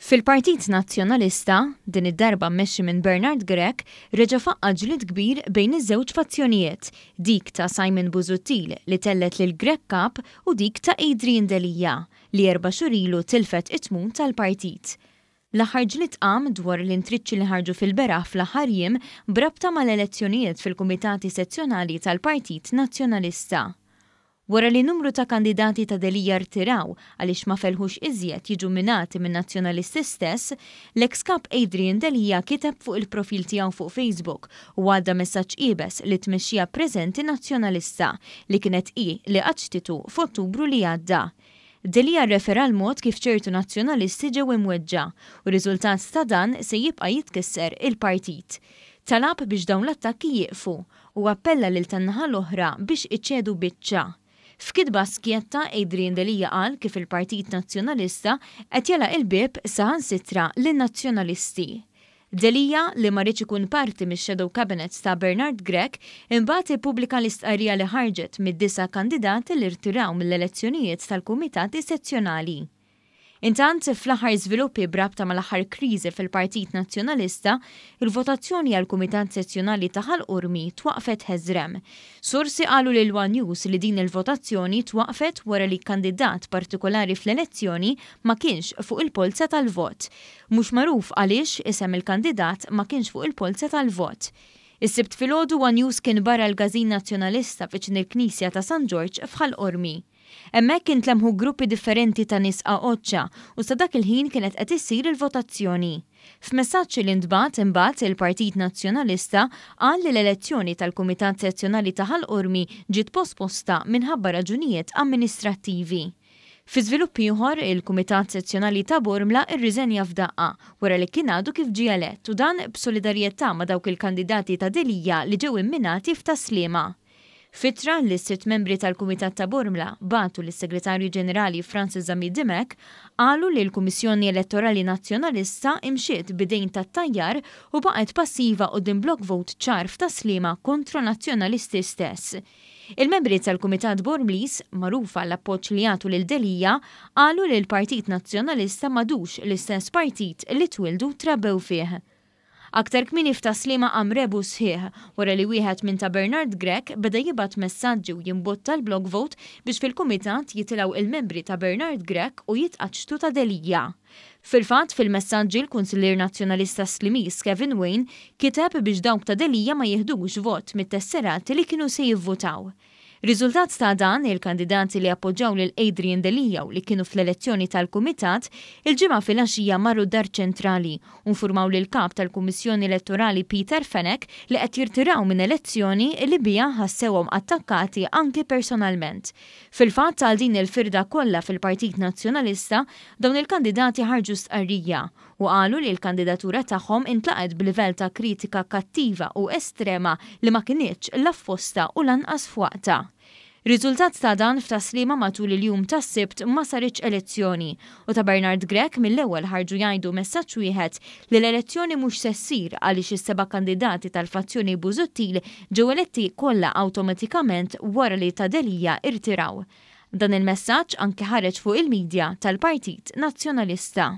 Fil-Partit Nazzjonalista, din id-darba mmexxi minn Bernard Grech, reġa' faqqa' ġlied kbir bejn iż-żewġ fazzjonijiet, dik ta' Simon Busuttil li tellgħet lil Grech Kap u dik ta' Adrian Delia, li erba' xhur ilu tilfet it-tmun tal-partit. L-aħħar ġlied qam dwar l-intriċċi li ħarġu fil-beraħ fl-aħħar jiem b'rabta mal-elezzjonijiet fil-kumitati sezzjonali tal-Partit Nazzjonalista. Wara li numru ta' kandidati ta' Delia rtiraw għaliex ma felħux iżjed jiġu minati min-Nazzjonalisti stess, l-eks Kap Adrian Delia kiteb fuq il-profil tiegħu fuq Facebook u għadda messaġġ iebes lit-tmexxija preżenti Nazzjonalista li kienet hi li qaċċtitu f'Ottubru li għadda. Delia rrefera għall-mod kif ċertu Nazzjonalisti ġew imweġġa' u riżultat ta' dan se jibqa' jitkisser il-partit. Talab biex dawn l-attakki jieqfu u appella lil tan-naħa l-oħra biex iċedu biċċa. F'kitba skjetta, Adrian Delia qal kif il-Partit Nazzjonalista qed jagħlaq il-bieb saħansitra lin-Nazzjonalisti. Delia, li ma riedx ikun parti mix-shadow cabinet ta' Bernard Grech, imbagħad ippubblika l-istqarrija li ħarġet mid-disa' kandidati li rtiraw mill-elezzjonijiet tal-kumitati sezzjonali. Intant, fl-aħħar żviluppi b'rabta mal-aħħar kriżi fil-Partit Nazzjonalista, il-votazzjoni għall-Kumitat Sezzjonali ta' Ħal Qormi twaqqfet ħeżrem. Sorsi qalu lil one News li din il-votazzjoni twaqqfet wara li kandidat partikolari fl-elezzjoni ma kienx fuq il-polza tal-vot. Mhux magħruf għaliex isem il-kandidat ma kienx fuq il-polza tal-vot. Is-Sibt filgħodu one News kien barra l-Każin Nazzjonalista viċin il-Knisja ta' San Ġorġ f'Ħal Qormi. Hemmhekk intlemħu gruppi differenti ta' nies qaqoċċa u sa dak il-ħin kienet qed issir il-votazzjoni. F'messaġġ li ntbagħat imbagħad il-Partit Nazzjonalista qal li l-elezzjoni tal-Kumitat Sezzjonali ta' Ħal Qormi ġiet posposta minħabba raġunijiet amministrattivi. Fi żvilupp ieħor, il-Kumitat Sezzjonali ta' Bormla rriżenja f'daqqa wara li kien għadu kif ġie elett u dan b'solidarjetà ma' dawk il-kandidati ta' Delia li ġew imminati f'Tas-Sliema. F'ittra li s-sitt membri tal-Kumitat ta' Bormla bagħtu lis-Segretarju Ġenerali Francis Zammit Dimech qalu li l-Kummissjoni Elettorali Nazzjonalista imxiet b'idejn tat-tajjar u baqgħet passiva quddiem block vote ċar f'Tas-Sliema kontra Nazzjonalisti stess. Il-membri tal-Kumitat Bormliż, magħrufa għall-appoġġ li jagħtu lil Delia, qalu li l-Partit Nazzjonalista m'għadux l-istess partit li twieldu u trabbew fih. Aktar kmieni f'Tas-Sliema qam rebu sħiħ wara li wieħed minn ta' Bernard Grech beda jibgħat messaġġi u jimbotta l-block vote biex fil-kumitat jitilgħu il-membri ta' Bernard Grech u jitqaċċtu ta' Delia. Fil-fatt, fil-messaġġi l-Kunsillier Nazzjonalista Slimiż Kevin Wain kiteb biex dawk ta' Delia ma jiħdux vot mit-tesserati li kienu se jivvutaw. Riżultat ta' dan, il-kandidati li appoġġaw lil Adrian Delia u li kienu fl-elezzjoni tal-Kumitat, il-Ġimgħa filgħaxija marru d-Dar Ċentrali u nfurmaw lill-Kap tal-Kummissjoni Elettorali Peter Fenech li qed jirtiraw minn elezzjoni li biha ħassewhom attakkati anki personalment. Fil-fatt, għal din il-firda kollha fil-Partit Nazzjonalista, dawn il-kandidati ħarġu stqarrija u qalu li l-kandidatura tagħhom intlaqgħet b'livell ta' kritika kattiva u estrema li ma kinitx la f'postha u lanqas f'waqtha. Riżultat ta' dan f'Tas-Sliema matul il-jum tas-Sibt ma saritx elezzjoni u ta' Bernard Grech mill-ewwel ħarġu jgħidu messaġġ wieħed li l-elezzjoni mhux se ssir għaliex is-seba' kandidati tal-fazzjoni Busuttil ġew eletti kollha awtomatikament wara li ta' Delia irtiraw. Dan il-messaġġ anki ħareġ fuq il-media tal-Partit Nazzjonalista.